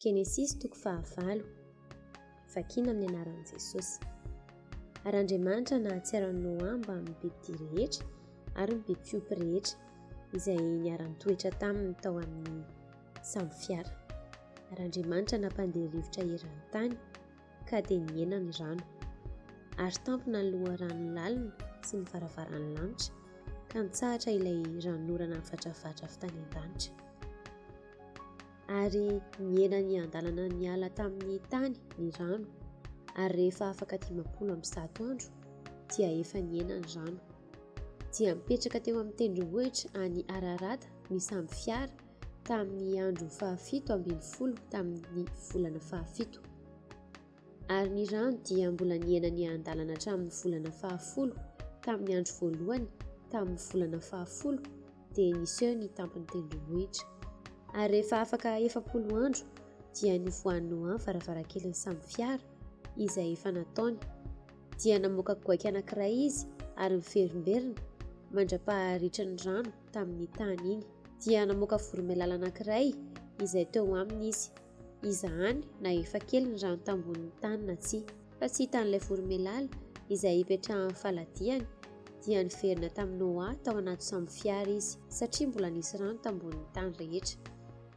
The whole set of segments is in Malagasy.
Genesisy toko fahavalo. Vakina amin'ny anaran'i Jesosy. Ary Andriamanitra nahatsiaro an'i Noa mbamin'ny bibidia rehetra ary ny biby fiompy rehetra izay niara-nitoetra taminy tao amin'ny sambo fiara. Ary Andriamanitra nampandeha rivotra eran'ny tany ka dia nihena ny rano. Ary tampina ny loharano lalina sy ny varavaran'ny lanitra ka nitsahatra ilay ranonorana nivatravatra avy tany an-danitra. Ary nihena niandalana niala tamin'ny tany ny rano, ary rehefa afaka 150 andro dia efa nihena ny rano. Dia nipetraka teo amin'ny tendrombohitra any Ararata ny sambo fiara tamin'ny andro fahafito ambin'ny folo tamin'ny volana fahafito. Ary ny rano dia mbola nihena niandalana hatramin'ny volana fahafolo, tamin'ny andro voalohany tamin'ny volana fahafolo dia niseho ny tampon'ny tendrombohitra. Ary rehefa afaka 40 andro dia novoahan'i Noa ny varavarankelin'ny sambo fiara izay efa nataony. Dia namoaka goaika anankiray izy ary niverimberina mandra-paharitry ny rano tamin'ny tany iny. Dia namoaka voromailala anankiray izay teo aminy izy. Izahany na efa kely ny rano tambonin'ny tany na tsia. Fa tsy hitan'ilay voromailala izay ipetrahan'ny faladiany, dia niverina tamin'i Noa tao anaty sambo fiara izy, satria mbola nisy rano tambonin'ny tany rehetra.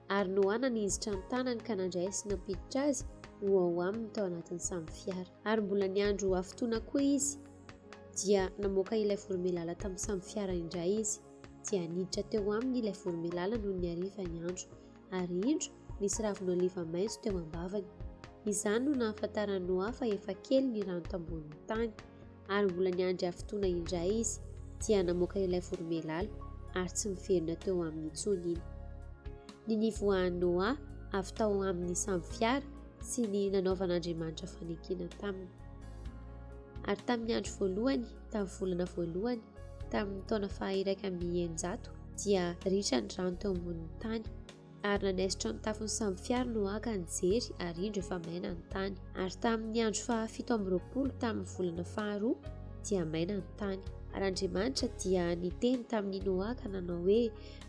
Ary Noa naninjitra ny tanany ka nandray sy nampiditra azy ho ao aminy tao anatin'ny sambo fiara. Ary mbola niandry ho hafitoana koa izy, dia namoaka ilay voromailala tamin'ny sambo fiara indray izy. Dia niditra teo aminy ilay voromailala nony hariva ny andro. Ary indro, nisy ravin'oliva maitso teo am-bavany. Izany no nahafantaran'i Noa fa efa kely ny rano tambonin'ny tany. Ary mbola niandry hafitoana indray izy, dia namoaka ilay voromailala, ary tsy niverina teo aminy intsony iny. Ny nivoahan'i Noa avy tao amin'ny sambo fiara sy ny nanaovan'Andriamanitra fanekena taminy. Ary tamin'ny andro voalohany, tamin'ny volana voalohany, tamin'ny taona faha-601, dia ritra ny rano teo ambonin'ny tany. Ary nanaisotra ny tafon'ny sambo fiara Noa ka nijery, ary indro efa maina ny tany. Ary tamin'ny andro faha-27 tamin'ny volana faharoa dia maina ny tany. Ary Andriamanitra dia niteny tamin'i Noa ka nanao hoe,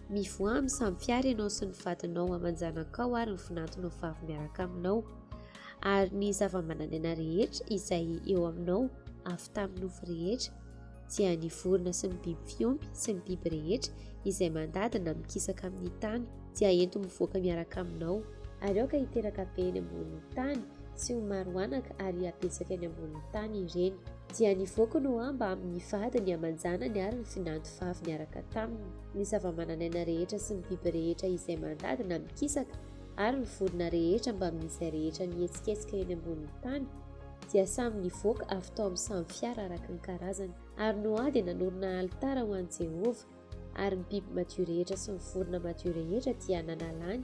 Mivoaha amin'ny sambo fiara ianao sy ny vadinao aman-janakao ary ny vinantonao vavy miaraka aminao, ary ny zava-manan'aina rehetra izay eo aminao avy tamin'ny nofo rehetra, dia ny vorona sy ny biby fiompy sy ny biby rehetra izay mandady na mikisaka amin'ny tany, dia ento mivoaka miaraka aminao. Ary aoka hiteraka be eny ambonin'ny tany sy ho maro anaka ary hihabetsaka eny ambonin'ny tany ireny. Dia nivoaka Noa mbamin'ny vadiny aman-janany ary ny vinanto vavy niaraka taminy, ny zava-manan'aina rehetra sy ny biby rehetra izay mandady na mikisaka ary ny vorona rehetra mbamin'izay rehetra nihetsiketsika eny ambonin'ny tany, dia samy nivoaka avy tao amin'ny sambo fiara araka ny karazany. Ary Noa dia nanorina alitara ho an'i Jehovah, ary ny biby madio rehetra sy ny vorona madio rehetra dia nanalany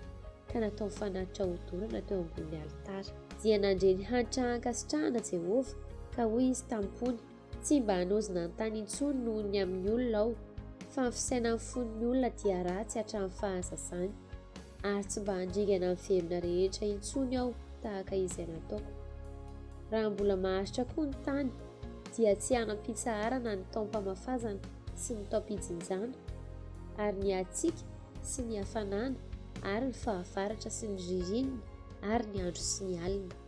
ka nataony fanatitra hodorana teo ambonin'ny alitara. Dia nandre ny hanitra ankasitrahana Jehovah, ka hoy izy tamim-pony, Tsy mba hanozona ny tany intsony noho ny amin'ny olona aho, fa ny fisainan'ny fon'ny olona dia ratsy hatramin'ny fahazazany. Ary tsy mba handringana ny velona rehetra intsony aho tahaka izay nataoko. Raha mbola maharitra koa ny tany, dia tsy hanam-pitsaharana ny taom-pamafazana sy ny taom-pijinjana, ary ny hatsiaka sy ny hafanana ary ny fahavaratra sy ny ririnina ary ny andro sy ny alina.